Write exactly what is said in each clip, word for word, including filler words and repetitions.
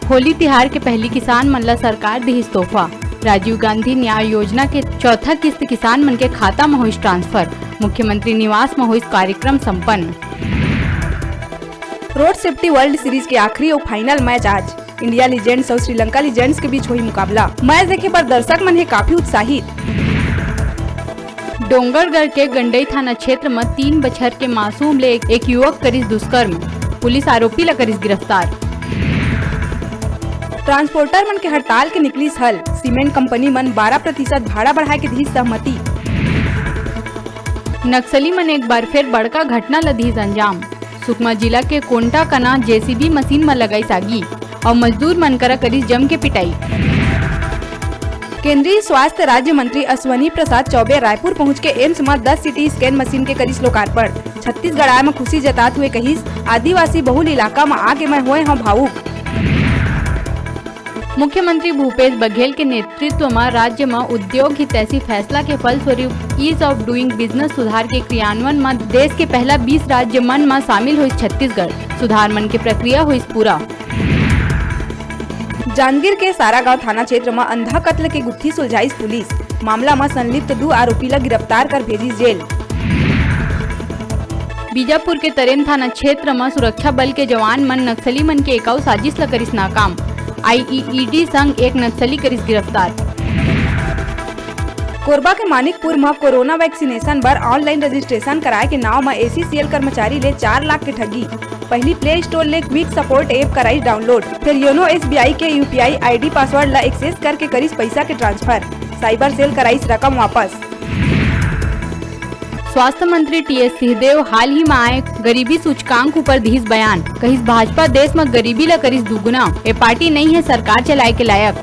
होली तिहार के पहिली किसान मन ला सरकार दिहिस तोहफा। राजीव गांधी न्याय योजना के चौथा किस्त किसान मन के खाता म होइस ट्रांसफर। मुख्यमंत्री निवास म होइस कार्यक्रम संपन्न। रोड सेफ्टी वर्ल्ड सीरीज के आखिरी अउ फाइनल मैच आज। इंडिया लीजेंड्स अउ श्रीलंका लीजेंड्स के बीच होही मुकाबला। मैच देखे बर दर्शक मन हे काफी उत्साहित। डोंगरगढ़ के गंडई थाना क्षेत्र म तीन बछर के मासूम ले एक, एक युवक करिस दुष्कर्म। पुलिस आरोपी ला करिस गिरफ्तार। ट्रांसपोर्टर मन के हड़ताल के निकलिस हल। सीमेंट कंपनी मन बारह प्रतिशत भाड़ा बढ़ाए के दिस सहमति। नक्सली मन एक बार फेर बड़का घटना ल दिस अंजाम। सुकमा जिला के कोंटा कना जेसीबी मशीन म लगाइस आगी अउ मजदूर मन करा करिस जम के पिटाई। केंद्रीय स्वास्थ्य राज्य मंत्री अश्विनी प्रसाद चौबे रायपुर पहुंच के एम्स म दस सीटी स्कैन मशीन के करिस लोकार्पण। छत्तीसगढ़ आए म खुशी जतात हुए कहिस, आदिवासी बहुल इलाका म आके मैं होए हंव भावुक। मुख्यमंत्री भूपेश बघेल के नेतृत्व म राज्य म उद्योग हितैषी फैसला के फलस्वरूप ईज ऑफ डूइंग बिजनेस सुधार के क्रियान्वयन म देश के पहला बीस राज्य मन म शामिल होइस छत्तीसगढ़। सुधार मन के प्रक्रिया होइस पूरा। जांजगीर के सारागांव थाना क्षेत्र म अंधा कत्ल के गुत्थी सुलझाइस पुलिस। मामला म संलिप्त दू आरोपी ल गिरफ्तार कर भेजिस जेल। बीजापुर के तरेन थाना क्षेत्र म सुरक्षा बल के जवान मन नक्सली मन के एक अउ साजिश ल करिस नाकाम। आईईईडी संग एक नक्सली करिस गिरफ्तार। कोरबा के मानिकपुर म कोरोना वैक्सीनेशन बर ऑनलाइन रजिस्ट्रेशन कराए के नाव म एसीसीएल कर्मचारी ले चार लाख के ठगी। पहिली प्ले स्टोर ले क्विक सपोर्ट ऐप कराइस डाउनलोड, फेर योनो एसबीआई के यूपीआई आईडी पासवर्ड ल एक्सेस करके करिस पइसा के ट्रांसफर। साइबर सेल कराइस रकम वापस। स्वास्थ्य मंत्री टीएस सिंहदेव हाल ही म आए गरीबी सूचकांक ऊपर दिहिस बयान। कहिस, भाजपा देश म गरीबी ल करिस दुगुना, ए पार्टी नइ हे सरकार चलाए के लायक।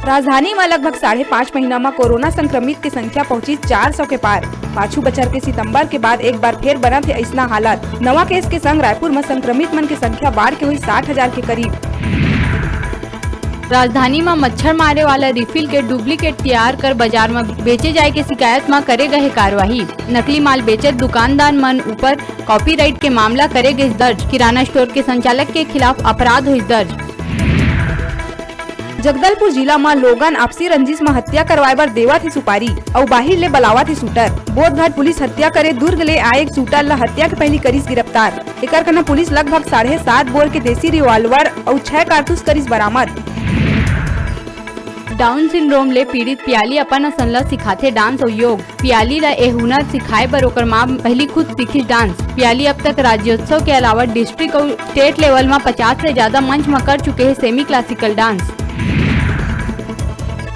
राजधानी म लगभग साढ़े पांच महीना म कोरोना संक्रमित के संख्या पहुंचिस चार सौ के पार। पाछू बछर के सितंबर के बाद एक बार फेर बनत हे अइसना हालत। नवा केस के संग रायपुर म संक्रमित मन के संख्या बाढ़ के होइस साठ हजार के करीब। राजधानी म मच्छर मारे वाला रिफिल के डुप्लीकेट तैयार कर बाजार म बेचे जाए के शिकायत म करे गए हे कार्रवाई। नकली माल बेचत दुकानदार मन ऊपर कॉपीराइट के मामला करे गए दर्ज। किराना स्टोर के संचालक के खिलाफ अपराध होइस दर्ज। जगदलपुर जिला म लोगन आपसी रंजिश म हत्या करवाए बर देवत हे सुपारी अउ बाहिर ले बलावत हे शूटर। बोधघाट पुलिस हत्या करे दुर्ग ले आए एक शूटर ल हत्या के पहिली करिस गिरफ्तार। एकर कना पुलिस लगभग साढ़े सात बोर के देसी रिवॉल्वर अउ छह कारतूस करिस बरामद। डाउन सिंड्रोम ले पीड़ित पियाली अपन असन ल सिखाथे डांस अउ योग। पियाली ल ए हुनर सिखाए बर ओकर मां पहिली खुद सीखिस डांस। पियाली अब तक राज्योत्सव के अलावा डिस्ट्रिक्ट अउ स्टेट लेवल म पचास ले जादा मंच म कर चुके हे सेमी क्लासिकल डांस।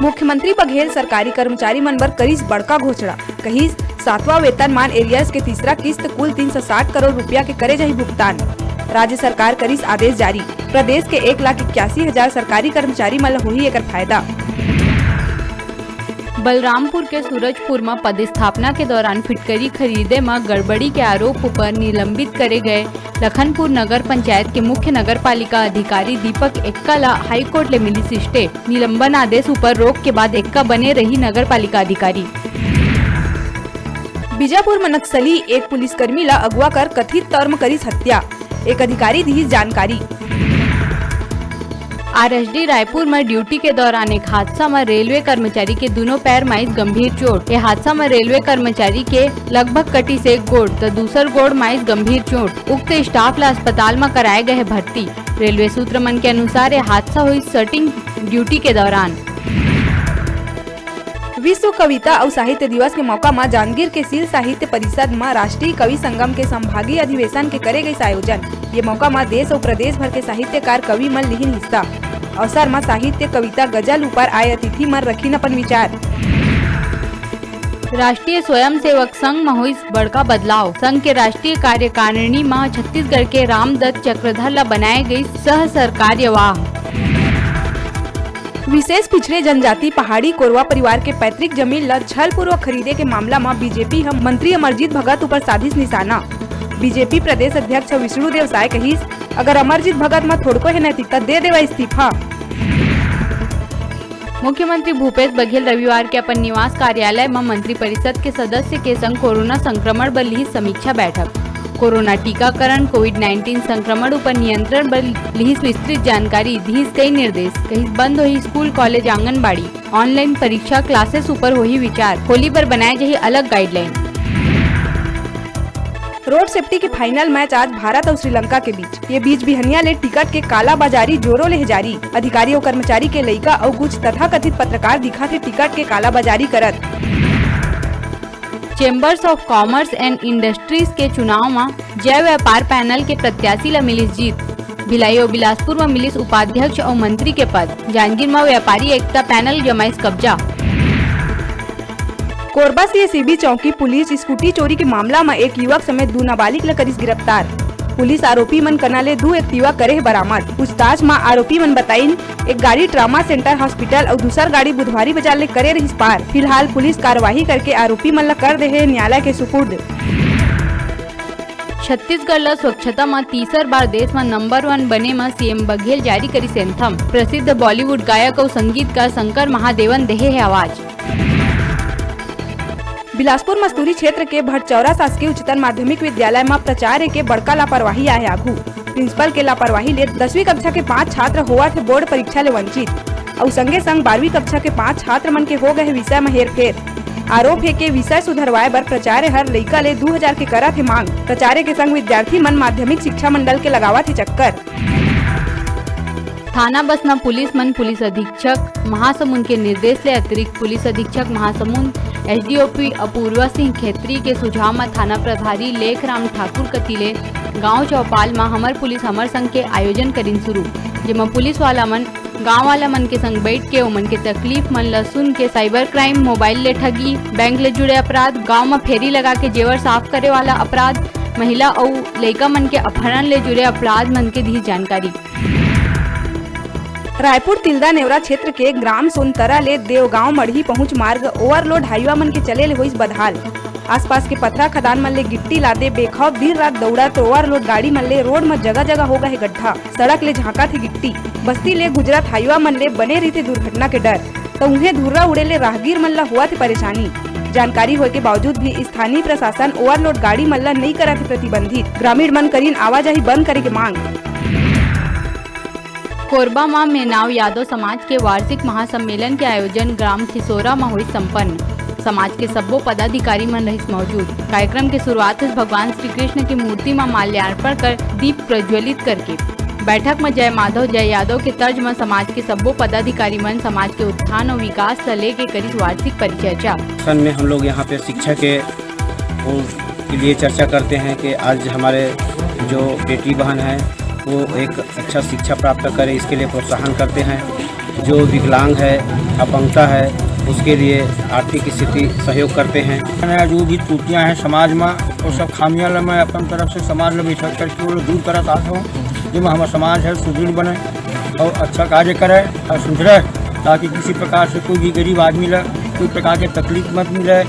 मुख्यमंत्री बघेल सरकारी कर्मचारी मन बर करिस बड़का घोषणा। कहिस, सातवां वेतनमान एरियर्स के तीसरा किस्त कुल तीन सौ साठ करोड़ रुपया के करे जाही भुगतान। राज्य सरकार करिस आदेश जारी। प्रदेश के एक लाख इक्यासी हजार सरकारी कर्मचारी मन ल होही एकर फायदा। बलरामपुर के सूरजपुर म पदस्थापना के दौरान फिटकरी खरीदे म गड़बड़ी के आरोप ऊपर निलंबित करे गए लखनपुर नगर पंचायत के मुख्य नगर पालिका अधिकारी दीपक एक्का ल हाईकोर्ट ले मिलिस स्टे। निलंबन आदेश ऊपर रोक के बाद एक्का बने रही नगर पालिका अधिकारी। बीजापुर म नक्सली एक पुलिसकर्मी ल अगवा कर कथित तौर म करिस हत्या, एक अधिकारी दिहिस जानकारी। आरएसडी रायपुर म ड्यूटी के दौरान एक हादसा म रेलवे कर्मचारी के दूनों पैर म आइस गंभीर चोट। ए हादसा म रेलवे कर्मचारी के लगभग कटिस एक गोड़, त दूसर गोड़ म आइस गंभीर चोट। उक्त स्टाफ ल अस्पताल म कराए गए हे भर्ती। रेलवे सूत्र मन के अनुसार, ए हादसा होइस शटिंग ड्यूटी के दौरान। विश्व कविता अउ साहित्य दिवस के मौका म जांजगीर के शील साहित्य परिषद म राष्ट्रीय कवि संगम के संभागीय अधिवेशन के करे गइस आयोजन। ये मौका म देश अउ प्रदेश भर के साहित्यकार कवि मन लिहिन हिस्सा। अवसर म साहित्य, कविता, गजल ऊपर आए अतिथि मन रखिन अपन विचार। राष्ट्रीय स्वयंसेवक संघ म होइस बड़का बदलाव। संघ के राष्ट्रीय कार्यकारिणी म छत्तीसगढ़ के रामदत्त चक्रधर ल बनाए गइस सह सरकार्यवाह। विशेष पिछड़े जनजाति पहाड़ी कोरवा परिवार के पैतृक जमीन ल छलपूर्वक खरीदे के मामला म बीजेपी ह मंत्री अमरजीत भगत ऊपर साधिस निशाना। बीजेपी प्रदेश अध्यक्ष विष्णुदेव साय कहिस, अगर अमरजीत भगत म थोड़को हे नैतिकता, दे देवा इस्तीफा। मुख्यमंत्री भूपेश बघेल रविवार के अपन निवास कार्यालय म मंत्रिपरिषद के सदस्य के संग कोरोना संक्रमण बर लिहिस समीक्षा बैठक। कोरोना टीकाकरण, कोविड नाइनटीन संक्रमण उपर नियंत्रण बर लिहिस विस्तृत जानकारी, दिहिस कई निर्देश, कहिस बंद होही स्कूल, कॉलेज, आंगनबाड़ी, ऑनलाइन परीक्षा, क्लासेस उपर होही विचार, होली बर बनाए जाही अलग गाइडलाइन। रोड सेफ्टी के फाइनल मैच आज भारत अउ श्रीलंका के बीच। ये बीच बिहनिया ले टिकट के कालाबाजारी जोरों ले हे जारी। अधिकारी अउ कर्मचारी के लइका अउ कुछ तथाकथित पत्रकार दिखाथे टिकट के कालाबाजारी करत। Chambers of Commerce and Industries के चुनाव म जय व्यापार पैनल के प्रत्याशी ल मिलिस जीत। भिलाई अउ बिलासपुर म मिलिस उपाध्यक्ष अउ मंत्री के पद। जांजगीर म व्यापारी एकता पैनल जमाइस कब्जा। कोरबा सीएसईबी चौकी पुलिस स्कूटी चोरी के मामला म एक युवक समेत दू नाबालिग ल करिस गिरफ्तार। पुलिस आरोपी मन कना ले दू एक्टिवा करे हे बरामद। पूछताछ म आरोपी मन बताइन, एक गाड़ी ट्रामा सेंटर हॉस्पिटल अउ दूसर गाड़ी बुधवारी बाजार ले करे रहिस पार। फिलहाल पुलिस कार्यवाही करके आरोपी मन ल कर दे हे न्यायालय के सुपुर्द। छत्तीसगढ़ ल स्वच्छता म तीसर बार देश म नंबर वन बने म सीएम बघेल जारी करिस एंथम। प्रसिद्ध बॉलीवुड गायक अउ संगीतकार शंकर महादेवन देहे हे आवाज। बिलासपुर मस्तूरी क्षेत्र के भटचौरा शासकीय उच्चतर माध्यमिक विद्यालय म प्राचार्य के बड़का लापरवाही आए आघू। प्रिंसिपल के लापरवाही ले दसवीं कक्षा के पांच छात्र होवत हे बोर्ड परीक्षा ले वंचित, अउ संगे संग बारहवीं कक्षा के पांच छात्र मन के हो गए हे विषय म हेरफेर। आरोप हे के विषय सुधरवाए बर प्राचार्य हर लइका ले दू हजार के करत हे मांग। प्राचार्य के संग विद्यार्थी मन माध्यमिक शिक्षा मंडल के लगावत हे चक्कर। थाना बसना पुलिस मन पुलिस अधीक्षक महासमुंद के निर्देश ले अतिरिक्त पुलिस अधीक्षक महासमुंद, एसडीओपी अपूर्वा सिंह खेत्री के सुझाव म थाना प्रभारी लेखराम ठाकुर कति ले गांव चौपाल म हमर पुलिस हमर संग के आयोजन करिन शुरू, जेमा पुलिस वाला मन गांव वाला मन के संग बैठ के ओमन के तकलीफ मन ल सुन के साइबर क्राइम, मोबाइल ले ठगी, बैंक ले जुड़े अपराध, गांव म फेरी लगा के जेवर साफ करे वाला अपराध, महिला अउ लइका मन के अपहरण ले जुड़े अपराध मन के दी जानकारी। रायपुर तिल्दा नेवरा क्षेत्र के ग्राम सोनतरा ले देवगांव मड़ही पहुंच मार्ग ओवरलोड हाईवा मन के चले ले होइस बदहाल। आसपास के पथरा खदान मन ले गिट्टी लादे बेखौफ दिन रात दौड़त ओवरलोड गाड़ी मन ले रोड म जगह जगह हो गए हे गड्ढा। सड़क ले झांकत हे गिट्टी। बस्ती ले गुजरत हाईवा मन ले बने रहिथे दुर्घटना के डर, त उहें धुर्रा उड़े ले राहगीर मन ल होवत हे परेशानी। जानकारी होए के बावजूद भी स्थानीय प्रशासन ओवरलोड गाड़ी मन ल नइ करत हे प्रतिबंधित। ग्रामीण मन करिन आवाजाही बंद करे के मांग। कोरबा म मेनाव यादव समाज के वार्षिक महासम्मेलन के आयोजन ग्राम खिसोरा म होइस संपन्न। समाज के सब्बो पदाधिकारी मन रहिस मौजूद। कार्यक्रम के शुरुआत होइस भगवान श्री कृष्ण के मूर्ति म माल्यार्पण कर दीप प्रज्वलित करके। बैठक म जय माधव जय यादव के तर्ज म समाज के सब्बो पदाधिकारी मन समाज के उत्थान अउ विकास ल लेके करिस वार्षिक परिचर्चा। सन में हम लोग यहाँ पे शिक्षा के, वो, के लिए चर्चा करते हैं कि आज हमारे जो बेटी बहन है वो एक अच्छा शिक्षा प्राप्त करे, इसके लिए प्रोत्साहन करते हैं। जो विकलांग है, अपंगता है, उसके लिए आर्थिक स्थिति सहयोग करते हैं। मैं जो भी त्रुटियां हैं समाज में, वो सब खामियां ला मैं अपन तरफ से समाज ला बैठक करके वो दूर करत आत हूँ, जेमा हमारा समाज है सुदृढ़ बने और अच्छा कार्य करे और सुधरे, ताकि किसी प्रकार से कोई भी गरीब आदमी ला कोई प्रकार के तकलीफ मत मिले।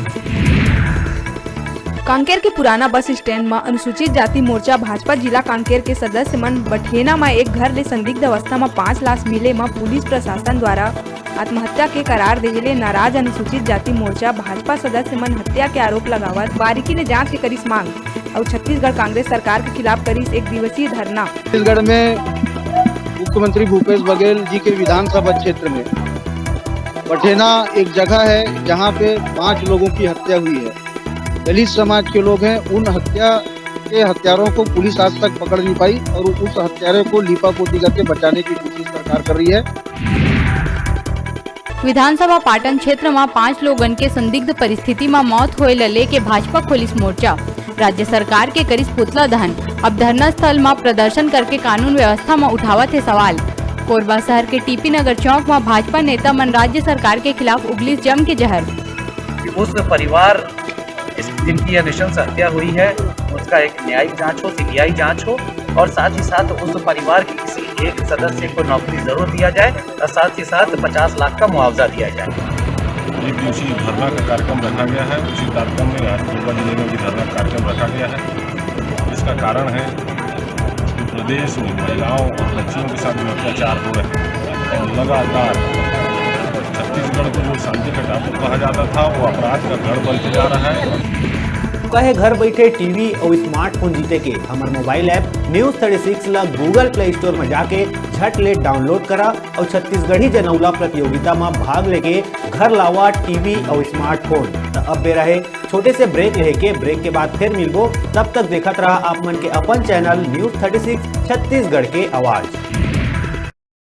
कांकेर के पुराना बस स्टैंड म अनुसूचित जाति मोर्चा भाजपा जिला कांकेर के सदस्य मन बठेना म एक घर ले संदिग्ध अवस्था म पांच लाश मिले म पुलिस प्रशासन द्वारा आत्महत्या के करार देहे ले नाराज अनुसूचित जाति मोर्चा भाजपा सदस्य मन हत्या के आरोप लगावत बारीकी ले जांच के करिस मांग अउ छत्तीसगढ़ कांग्रेस सरकार के खिलाफ करिस एक दिवसीय धरना। छत्तीसगढ़ में मुख्यमंत्री भूपेश बघेल जी के विधानसभा क्षेत्र में बठेना एक जगह है, जहां पे पांच लोगों की हत्या हुई है। दलित समाज के लोग हैं, उन हत्या के हत्यारों को पुलिस आज तक पकड़ नहीं पाई और उस हत्यारे को लीपापोती करके बचाने की कोशिश सरकार कर रही है। विधानसभा पाटन क्षेत्र म पांच लोगन के संदिग्ध परिस्थिति म मौत होए ल लेके भाजपा खोलिस मोर्चा। राज्य सरकार के करिस पुतला दहन। अब धरना स्थल म प्रदर्शन करके कानून व्यवस्था म उठावत हे सवाल। कोरबा शहर के टीपी नगर चौक म भाजपा नेता मन राज्य सरकार के खिलाफ उगलिस जम के जहर। उस परिवार जिनकी यह नृशंस हत्या हुई है, उसका एक न्यायिक जांच हो, सीबीआई जांच हो और साथ ही साथ उस परिवार के किसी एक सदस्य को नौकरी जरूर दिया जाए और साथ ही साथ पचास लाख का मुआवजा दिया जाए। एक दिवसीय धरना का कार्यक्रम रखा गया है। उसी कार्यक्रम में आज कोरबा जिले में भी धरना कार्यक्रम रखा गया है। इसका कारण है कि प्रदेश में महिलाओं और बच्चियों के साथ जो अत्याचार हो रहे हैं और लगातार छत्तीसगढ़ को जो शांति का टापू कहा जाता था, वो अपराध का गढ़ बनते जा रहा है। कहे घर बैठे टीवी अउ स्मार्टफोन जीते के हमर mobile app news thirty six ला Google Play Store में जाके झट ले डाउनलोड करा अउ छत्तीसगढ़ी जनौला प्रतियोगिता में भाग लेके घर लावा टीवी अउ स्मार्टफोन। त अब बेरा हे छोटे से ब्रेक लेके, ब्रेक के बाद फिर मिलबो। तब तक देखत रहा आप मन के अपन channel news thirty six Chhattisgarh के आवाज।